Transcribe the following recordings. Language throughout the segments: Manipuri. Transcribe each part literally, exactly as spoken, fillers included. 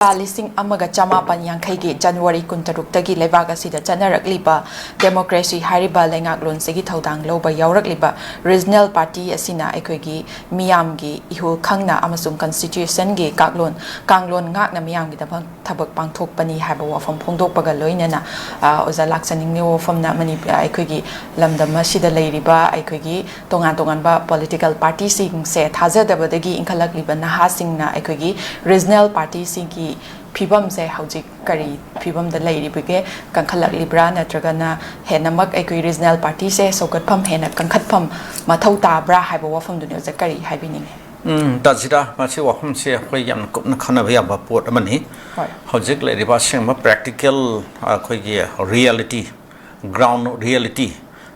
ꯂꯤꯁꯤꯡ ꯑꯃꯒ ꯆꯃꯥꯄꯟ ꯌꯥꯡꯈꯩꯒꯤ ꯖꯅꯋꯥꯔꯤ ꯀꯨꯟꯇꯔꯨꯛꯇꯒꯤ ꯂꯩꯕꯥꯛ ꯑꯁꯤꯗ ꯆꯠꯅꯔꯛꯂꯤꯕ democracy ꯍꯥꯏꯔꯤꯕ ꯂꯩꯉꯥꯛꯂꯣꯟꯁꯤꯒꯤ ꯊꯧꯗꯥꯡ ꯂꯧꯕ ꯌꯥꯎꯔꯛꯂꯤꯕ regional party ꯑꯁꯤꯅ ꯑꯩꯈꯣꯏꯒꯤ ꯃꯤꯌꯥꯝꯒꯤ ꯏꯍꯨꯜ ꯈꯪꯅ ꯑꯃꯁꯨꯡ constitutionꯒꯤ ꯀꯥꯡꯂꯣꯟ, ꯀꯥꯡꯂꯣꯟ ꯉꯥꯛꯅ ꯃꯤꯌꯥꯝꯒꯤꯗꯃꯛ ꯊꯕꯛ ꯄꯥꯡꯊꯣꯛꯄꯅꯤ ꯍꯥꯏꯕ ꯋꯥꯐꯝ ꯐꯣꯡꯗꯣꯛꯄꯒ ꯂꯣꯏꯅꯅ, ꯑ, ꯑꯣꯖꯥ, ꯂꯥꯛꯆꯅꯤꯡꯂꯤꯕ ꯋꯥꯐꯝꯅ ꯃꯅꯤ-, ꯑꯩꯈꯣꯏꯒꯤ ꯂꯝꯗꯝ ꯑꯁꯤꯗ ꯂꯩꯔꯤꯕ ꯑꯩꯈꯣꯏꯒꯤ ꯇꯣꯉꯥꯟ ꯇꯣꯉꯥꯟꯕ political partyꯁꯤꯡꯁꯦ ꯊꯥꯖꯗꯕꯗꯒꯤ ꯏꯟꯈꯠꯂꯛꯂꯤꯕ ꯅꯍꯥꯁꯤꯡꯅ ꯑꯩꯈꯣꯏꯒꯤ regional partyꯁꯤꯒꯤ ꯐꯤꯕꯝꯁꯦ ꯍꯧꯖꯤꯛ ꯀꯔꯤ ꯐꯤꯕꯝꯗ ꯂꯩꯔꯤꯕꯒꯦ? ꯀꯟꯈꯠꯂꯛꯂꯤꯕ꯭ꯔꯥ, ꯅꯠꯇ꯭ꯔꯒꯅ ꯍꯦꯟꯅꯃꯛ ꯑꯩꯈꯣꯏ regional partyꯁꯦ ꯁꯧꯒꯠꯐꯝ, ꯍꯦꯟꯅ ꯀꯟꯈꯠꯐꯝ ꯃꯊꯧ ꯇꯥꯕ꯭ꯔꯥ ꯍꯥꯏꯕ ꯋꯥꯐꯝꯗꯨꯅꯤ ꯑꯣꯖꯥ, ꯀꯔꯤ ꯍꯥꯏꯕꯤꯅꯤꯡꯉꯤ? ꯎꯝ, ꯇꯥꯖꯤꯔꯥ, ꯃꯁꯤ ꯋꯥꯐꯝꯁꯦ ꯑꯩꯈꯣꯏ ꯌꯥꯝꯅ ꯀꯨꯞꯅ ꯈꯟꯅꯕ ꯌꯥꯕ ꯄꯣꯠ ꯑꯃꯅꯤ꯫ ꯍꯣꯏ꯫ ꯍꯧꯖꯤꯛ ꯂꯩꯔꯤꯕ ꯑꯁꯦꯡꯕ practical, ꯑꯩꯈꯣꯏꯒꯤ reality, ground reality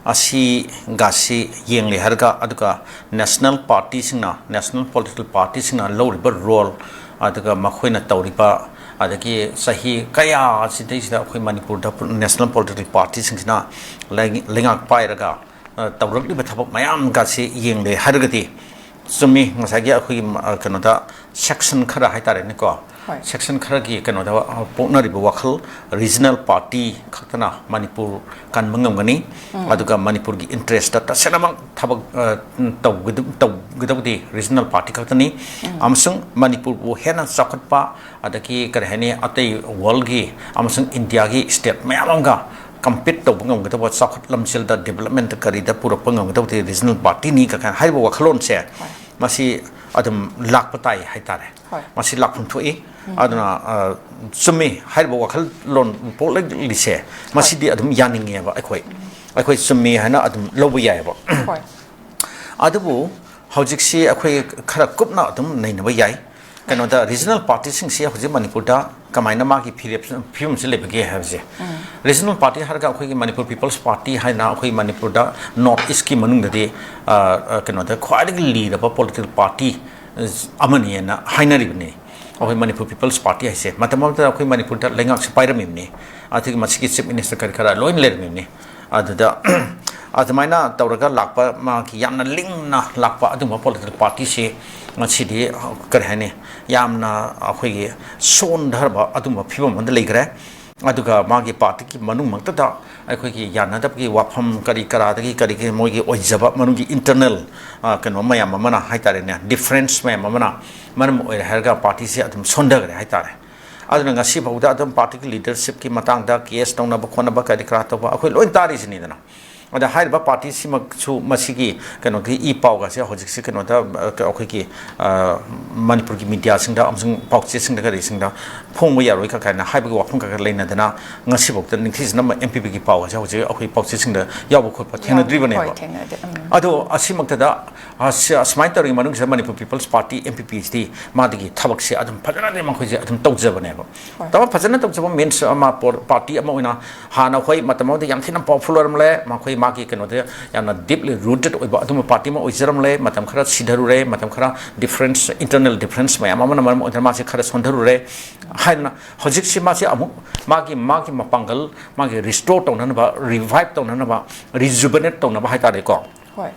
ꯑꯁꯤꯒꯁꯤ ꯌꯦꯡꯂꯦ ꯍꯥꯏꯔꯒ, ꯑꯗꯨꯒ national partyꯁꯤꯡꯅ, national political partyꯁꯤꯡꯅ ꯂꯧꯔꯤꯕ role, ꯑꯗꯨꯒ ꯃꯈꯣꯏꯅ ꯇꯧꯔꯤꯕ, ꯑꯗꯒꯤ ꯆꯍꯤ ꯀꯌꯥ ꯑꯁꯤꯗꯩꯁꯤꯗ ꯑꯩꯈꯣꯏ ꯃꯅꯤꯄꯨꯔꯗ national political partyꯁꯤꯡꯁꯤꯅ ꯂꯩ-, ꯂꯩꯉꯥꯛ ꯄꯥꯏꯔꯒ, ꯑ, ꯇꯧꯔꯛꯂꯤꯕ ꯊꯕꯛ ꯃꯌꯥꯝꯒꯁꯤ ꯌꯦꯡꯂꯦ ꯍꯥꯏꯔꯒꯗꯤ, ꯆꯨꯝꯃꯤ, ꯉꯁꯥꯏꯒꯤ ꯑꯩꯈꯣꯏꯒꯤ, ꯑ, ꯀꯩꯅꯣꯗ section ꯈꯔ ꯍꯥꯏꯇꯥꯔꯦꯅꯦꯀꯣ, ꯍꯣꯏ꯫ Section ꯈꯔꯒꯤ ꯀꯩꯅꯣꯗ, ꯑ, ꯄꯣꯛꯅꯔꯤꯕ ꯋꯥꯈꯜ, regional party ꯈꯛꯇꯅ ꯃꯅꯤꯄꯨꯔ ꯀꯟꯕ ꯉꯝꯒꯅꯤ꯫ ꯎꯝ꯫ ꯑꯗꯨꯒ ꯃꯅꯤꯄꯨꯔꯒꯤ interestꯇ ꯇꯁꯦꯡꯅꯃꯛ ꯊꯕꯛ, ꯑ, ꯇꯧꯒꯗ-, ꯇꯧꯒꯗꯕꯗꯤ regional party ꯈꯛꯇꯅꯤ꯫ ꯎꯝ꯫ ꯑꯃꯁꯨꯡ ꯃꯅꯤꯄꯨꯔꯕꯨ ꯍꯦꯟꯅ ꯆꯥꯎꯈꯠꯄ, ꯑꯗꯒꯤ ꯀꯔꯤ ꯍꯥꯏꯅꯤ, ꯑꯇꯩ worldꯒꯤ ꯑꯃꯁꯨꯡ Indiaꯒꯤ state ꯃꯌꯥꯝ ꯑꯃꯒ compete ꯇꯧꯕ ꯉꯝꯒꯗꯕ, ꯆꯥꯎꯈꯠ ꯂꯝꯖꯦꯜꯗ, developmentꯇ ꯀꯔꯤꯗ ꯄꯨꯔꯛꯄ ꯉꯝꯒꯗꯕꯗꯤ regional partyꯅꯤ ꯀ-, ꯀꯥꯏꯅ ꯍꯥꯏꯔꯤꯕ ꯋꯥꯈꯜꯂꯣꯟꯁꯦ, ꯍꯣꯏ꯫ ꯃꯁꯤ ꯑꯗꯨꯝ ꯂꯥꯛꯄ ꯇꯥꯏ ꯍꯥꯏꯇꯥꯔꯦ꯫ ꯍꯣꯏ꯫ ꯃꯁꯤ ꯂꯥꯛꯐꯝ ꯊꯣꯛꯏ꯫ ꯎꯝ꯫ ꯑꯗꯨꯅ, ꯑ, ꯆꯨꯝꯃꯤ, ꯍꯥꯏꯔꯤꯕ ꯋꯥꯈꯜꯂꯣꯟ ꯄꯣꯛꯂꯛꯂꯤꯁꯦ, ꯍꯣꯏ꯫ ꯃꯁꯤꯗꯤ ꯑꯗꯨꯝ ꯌꯥꯅꯤꯡꯉꯦꯕ ꯑꯩꯈꯣꯏ꯫ ꯎꯝ꯫ ꯑꯩꯈꯣꯏ ꯆꯨꯝꯃꯤ ꯍꯥꯏꯅ ꯑꯗꯨꯝ ꯂꯧꯕ ꯌꯥꯏꯑꯕ꯫ ꯍꯣꯏ꯫ ꯑꯗꯨꯕꯨ ꯍꯧꯖꯤꯛꯁꯤ ꯑꯩꯈꯣꯏ ꯈꯔ ꯀꯨꯞꯅ ꯑꯗꯨꯝ ꯅꯩꯅꯕ ꯌꯥꯏ꯫ ꯀꯩꯅꯣꯗ, regional partyꯁꯤꯡꯁꯤ ꯍꯧꯖꯤꯛ ꯃꯅꯤꯄꯨꯔꯗ ꯀꯃꯥꯏꯅ ꯃꯥꯒꯤ ꯐꯤꯔꯦꯞ-, ꯐꯤꯕꯝꯁꯤ ꯂꯩꯕꯒꯦ ꯍꯥꯏꯕꯁꯦ꯫ ꯎꯝ꯫ Regional party ꯍꯥꯏꯔꯒ ꯑꯩꯈꯣꯏꯒꯤ ꯃꯅꯤꯄꯨꯔ People's Party ꯍꯥꯏꯅ ꯑꯩꯈꯣꯏ ꯃꯅꯤꯄꯨꯔꯗ North Eastꯀꯤ ꯃꯅꯨꯡꯗꯗꯤ, ꯑ, ꯑ, ꯀꯩꯅꯣꯗ ꯈ꯭ꯋꯥꯏꯗꯒꯤ ꯂꯤꯔꯕ political party, ꯑ, ꯑꯃꯅꯤꯅ ꯍꯥꯏꯅꯔꯤꯕꯅꯤ꯫ ꯑꯩꯈꯣꯏ ꯃꯅꯤꯄꯨꯔ People's Party ꯍꯥꯏꯁꯦ ꯃꯇꯝ ꯑꯃꯗ ꯑꯩꯈꯣꯏ ꯃꯅꯤꯄꯨꯔꯗ ꯂꯩꯉꯥꯛꯁꯨ ꯄꯥꯏꯔꯝꯃꯤꯕꯅꯤ, ꯑꯗꯨꯒ ꯃꯁꯤꯒꯤ chief minister ꯀꯔꯤ ꯀꯔꯥ ꯂꯣꯏꯅ ꯂꯩꯔꯝꯃꯤꯕꯅꯤ꯫ ꯑꯗꯨꯗ ꯑꯗꯨꯃꯥꯏꯅ ꯇꯧꯔꯒ ꯂꯥꯛꯄ, ꯃꯥꯒꯤ ꯌꯥꯝꯅ ꯂꯤꯡꯅ ꯂꯥꯛꯄ ꯑꯗꯨꯝꯕ ꯄꯣꯂꯤꯇꯤꯀꯦꯜ ꯄꯥꯔꯇꯤꯁꯤ ꯉꯁꯤꯗꯤ, ꯀꯔꯤ ꯍꯥꯏꯅꯤ, ꯌꯥꯝꯅ ꯑꯩꯈꯣꯏꯒꯤ ꯁꯣꯟꯊꯔꯕ ꯑꯗꯨꯝꯕ ꯐꯤꯕꯝ ꯑꯃꯗ ꯂꯩꯈ꯭ꯔꯦ꯫ ꯑꯗꯨꯒ ꯃꯥꯒꯤ ꯄꯥꯔꯇꯤꯒꯤ ꯃꯅꯨꯡꯃꯛꯇꯗ ꯑꯩꯈꯣꯏꯒꯤ ꯌꯥꯅꯗꯕꯒꯤ ꯋꯥꯐꯝ ꯀꯔꯤ ꯀꯔꯥꯗꯒꯤ ꯀꯔꯤꯒꯤ ꯃꯣꯏꯒꯤ ꯑꯣꯏꯖꯕ ꯃꯅꯨꯡꯒꯤ ꯏꯟꯇꯔꯅꯦꯜ ꯀꯩꯅꯣ ꯃꯌꯥꯝ ꯑꯃꯅ ꯍꯥꯏꯇꯥꯔꯦꯅꯦ, ꯗꯤꯐ꯭ꯔꯦꯟꯁ ꯃꯌꯥꯝ ꯑꯃꯅ ꯃꯔꯝ ꯑꯣꯏꯔꯦ ꯍꯥꯏꯔꯒ ꯄꯥꯔꯇꯤꯁꯦ ꯑꯗꯨꯝ ꯁꯣꯟꯊꯈ꯭ꯔꯦ ꯍꯥꯏꯇꯥꯔꯦ꯫ ꯑꯗꯨꯅ ꯉꯁꯤ ꯐꯥꯎꯗ ꯑꯗꯨꯝ ꯄꯥꯔꯇꯤꯒꯤ ꯂꯤꯗꯔꯁꯤꯞꯀꯤ ꯃꯇꯥꯡꯗ ꯀꯦꯁ ꯇꯧꯅꯕ ꯈꯣꯠꯅꯕ ꯀꯔꯤ ꯀꯔꯥ ꯇꯧꯕ ꯑꯩꯈꯣꯏ ꯂꯣꯏ ꯇꯥꯔꯤꯁꯤꯅꯤꯗꯅ꯫ ꯑꯗ ꯍꯥꯏꯔꯤꯕ ꯄꯥꯔꯇꯤꯁꯤꯃꯛꯁꯨ ꯃꯁꯤꯒꯤ ꯀꯩꯅꯣꯒꯤ ꯏ ꯄꯥꯎꯒꯁꯦ ꯍꯧꯖꯤꯛꯁꯦ ꯀꯩꯅꯣꯗ, ꯑ, ꯑꯩꯈꯣꯏꯒꯤ, ꯑ, ꯃꯅꯤꯄꯨꯔꯒꯤ ꯃꯤꯗꯤꯌꯥꯁꯤꯡꯗ ꯑꯃꯁꯨꯡ ꯄꯥꯎꯆꯦꯁꯤꯡꯗ ꯀꯔꯤꯁꯤꯡꯗ ꯐꯣꯡꯕ ꯌꯥꯔꯣꯏ ꯀ-, ꯀꯥꯏꯅ ꯍꯥꯏꯕꯒꯤ ꯋꯥꯐꯝ ꯈꯔ ꯈꯔ ꯂꯩꯅꯗꯅ ꯉꯁꯤꯐꯥꯎꯗ ꯅꯤꯡꯊꯤꯖꯅ ꯑꯦꯝ ꯄꯤ ꯄꯤꯒꯤ ꯄꯥꯎꯒꯁꯦ ꯍꯧꯖꯤꯛ ꯑꯩꯈꯣꯏ ꯄꯥꯎꯆꯦꯁꯤꯡꯗ ꯌꯥꯎꯕ ꯈꯣꯠꯄ ꯌꯥꯎ-, ꯊꯦꯡꯅꯗ꯭ꯔꯤꯕꯅꯦꯕ꯫ ꯍꯣꯏ, ꯊꯦꯡꯅꯗꯦ꯫ ꯎꯝ꯫ ꯑꯗꯣ ꯑꯁꯤꯃꯛꯇꯗ, ꯑ, ꯁꯤ-, ꯑꯁꯨꯃꯥꯏꯅ ꯇꯧꯔꯤꯉꯩ ꯃꯅꯨꯡꯁꯤꯗ Manipur peoples party, M P ꯄꯤꯁꯤꯗꯤ ꯃꯥꯒꯤ ꯊꯕꯛꯁꯦ ꯑꯗꯨꯝ ꯐꯖꯅꯗꯤ ꯃꯈꯣꯏꯁꯦ ꯑꯗꯨꯝ ꯇꯧꯖꯕꯅꯦꯕ꯫ ꯍꯣꯏ꯫ ꯇꯧꯕ ꯐꯖꯅ ꯇꯧꯖꯕ ꯃꯤꯟꯁ ꯑꯃ ꯄꯣꯔ-, ꯄꯥꯔꯇꯤ ꯑꯃ ꯑꯣꯏꯅ ꯍꯥꯟꯅ ꯑꯩꯈꯣꯏ ꯃꯇꯝ ꯑꯃꯗ ꯌꯥꯝ ꯊꯤꯅ ꯄꯥꯋꯔꯐꯨꯜ ꯑꯣꯏꯔꯝꯂꯦ꯫ ꯃꯈꯣꯏ ꯃꯥꯒꯤ ꯀꯩꯅꯣꯗ ꯌꯥꯝꯅ ꯗꯤꯞꯂꯤ ꯔꯨꯇꯦꯠ ꯑꯣꯏꯕ ꯑꯗꯨꯝꯕ ꯄꯥꯔꯇꯤ ꯑꯃ ꯑꯣꯏꯖꯔꯝꯂꯦ꯫ ꯃꯇꯝ ꯈꯔ ꯁꯤꯊꯔꯨꯔꯦ, ꯃꯇꯝ ꯈꯔ ꯗꯤꯐ꯭ꯔꯦꯟꯁ, ꯏꯟꯇꯔꯅꯦꯜ ꯗꯤꯐ꯭ꯔꯦꯟꯁ ꯃꯌꯥꯝ ꯑꯃꯅ ꯃꯔꯝ ꯑꯣꯏꯗꯨꯅ ꯃꯥꯁꯦ ꯈꯔ ꯁꯣꯟꯊꯔꯨꯔꯦ ꯍꯥꯏꯗꯅ ꯍꯧꯖꯤꯛꯁꯤ ꯃꯥꯁꯦ ꯑꯃꯨꯛ ꯃꯥꯒꯤ, ꯃꯥꯒꯤ ꯃꯄꯥꯡꯒꯜ, ꯃꯥꯒꯤ ꯔꯤꯁꯇꯣꯔ ꯇꯧꯅꯅꯕ, ꯔꯤꯚꯥꯏꯞ ꯇꯧꯅꯅꯕ, ꯔꯤꯖꯨꯕꯅꯦꯠ ꯇꯧꯅꯕ ꯍꯥꯏꯇꯥꯔꯦꯀꯣ꯫ ꯍꯣꯏ꯫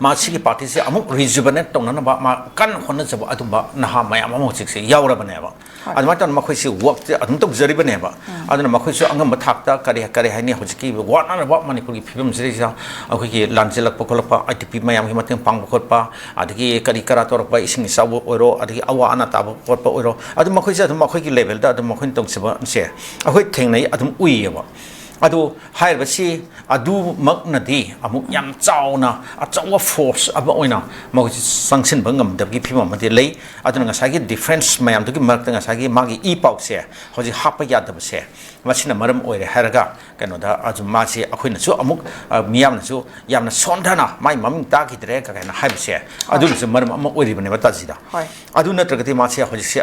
ꯃꯥ ꯁꯤꯒꯤ ꯄꯥꯔꯇꯤꯁꯦ ꯑꯃꯨꯛ ꯔꯤꯖꯨꯕꯅꯦꯠ ꯇꯧꯅꯅꯕ ꯃꯥ ꯀꯟꯅ ꯍꯣꯠꯅꯖꯕ ꯑꯗꯨꯝꯕ ꯅꯍꯥ ꯃꯌꯥꯝ ꯑꯃ ꯍꯧꯖꯤꯛꯁꯦ ꯌꯥꯎꯔꯕꯅꯦꯕ꯫ ꯍꯣꯏ꯫ ꯑꯗꯨꯃꯥꯏꯅ ꯇꯧꯗꯅ ꯃꯈꯣꯏꯁꯤ ꯋꯥꯔꯛꯁꯦ ꯑꯗꯨꯝ ꯇꯧꯖꯔꯤꯕꯅꯦꯕ꯫ ꯎꯝ꯫ ꯑꯗꯨꯅ ꯃꯈꯣꯏꯁꯨ ꯑꯉꯝꯕ ꯊꯥꯛꯇ ꯀꯔꯤ, ꯀꯔꯤ ꯍꯥꯏꯅꯤ, ꯍꯧꯖꯤꯛꯀꯤ ꯋꯥꯅꯔꯕ ꯃꯅꯤꯄꯨꯔꯒꯤ ꯐꯤꯕꯝꯁꯤꯗꯩꯁꯤꯗ ꯑꯩꯈꯣꯏꯒꯤ ꯂꯥꯟꯖꯦꯜꯂꯛꯄ ꯈꯣꯠꯂꯛꯄ, ꯑꯥꯏ ꯗꯤ ꯄꯤ ꯃꯌꯥꯝꯒꯤ ꯃꯇꯦꯡ ꯄꯥꯡꯕ ꯈꯣꯠꯄ, ꯑꯗꯒꯤ ꯀꯔꯤ ꯀꯔꯥ ꯇꯧꯔꯛꯄ, ꯏꯁꯤꯡ ꯏꯆꯥꯎꯕ ꯑꯣꯏꯔꯣ, ꯑꯗꯒꯤ ꯑꯋꯥ ꯑꯅꯥ ꯇꯥꯕ ꯈꯣꯠꯄ ꯑꯣꯏꯔꯣ, ꯑꯗꯨꯝ ꯃꯈꯣꯏꯁꯦ ꯑꯗꯨꯝ ꯃꯈꯣꯏꯒꯤ ꯂꯦꯚꯦꯜꯗ ꯑꯗꯨꯝ ꯃꯈꯣꯏꯅ ꯇꯧꯖꯕꯁꯦ ꯑꯩꯈꯣꯏ ꯊꯦꯡꯅꯩ, ꯑꯗꯨꯝ ꯎꯏꯌꯦꯕ꯫ ꯑꯗꯨ ꯍꯥꯏꯔꯤꯕꯁꯤ ꯑꯗꯨꯃꯛꯅꯗꯤ ꯑꯃꯨꯛ ꯌꯥꯝ ꯆꯥꯎꯅ ꯑꯆꯧꯕ ꯐꯣꯔꯁ ꯑꯃ ꯑꯣꯏꯅ ꯃꯈꯣꯏꯁꯤ ꯆꯪꯁꯤꯟꯕ ꯉꯝꯗꯕꯒꯤ ꯐꯤꯕꯝ ꯑꯃꯗꯤ ꯂꯩ꯫ ꯑꯗꯨꯅ ꯉꯁꯥꯏꯒꯤ ꯗꯤꯐ꯭ꯔꯦꯟꯁ ꯃꯌꯥꯝꯗꯨꯒꯤ ꯃꯔꯛꯇ ꯉꯁꯥꯏꯒꯤ ꯃꯥꯒꯤ ꯏ ꯄꯥꯎꯁꯦ ꯍꯧꯖꯤꯛ ꯍꯥꯞꯄ ꯌꯥꯗꯕꯁꯦ, ꯃꯁꯤꯅ ꯃꯔꯝ ꯑꯣꯏꯔꯦ ꯍꯥꯏꯔꯒ ꯀꯩꯅꯣꯗ ꯑꯗꯨꯝ ꯃꯥꯁꯤ ꯑꯩꯈꯣꯏꯅꯁꯨ ꯑꯃꯨꯛ, ꯑ, ꯃꯤꯌꯥꯝꯅꯁꯨ ꯌꯥꯝꯅ ꯁꯣꯟꯊꯅ ꯃꯥꯏ ꯃꯃꯤꯡ ꯇꯥꯈꯤꯗ꯭ꯔꯦ ꯀ-, ꯀꯥꯏꯅ ꯍꯥꯏꯕꯁꯦ, ꯍꯣꯏ꯫ ꯑꯗꯨꯅꯁꯨ ꯃꯔꯝ ꯑꯃ ꯑꯣꯏꯔꯤꯕꯅꯦꯕ ꯇꯥꯖꯤꯗ꯫ ꯍꯣꯏ꯫ ꯑꯗꯨ ꯅꯠꯇ꯭ꯔꯒꯗꯤ ꯃꯥꯁꯦ ꯍꯧꯖꯤꯛꯁꯦ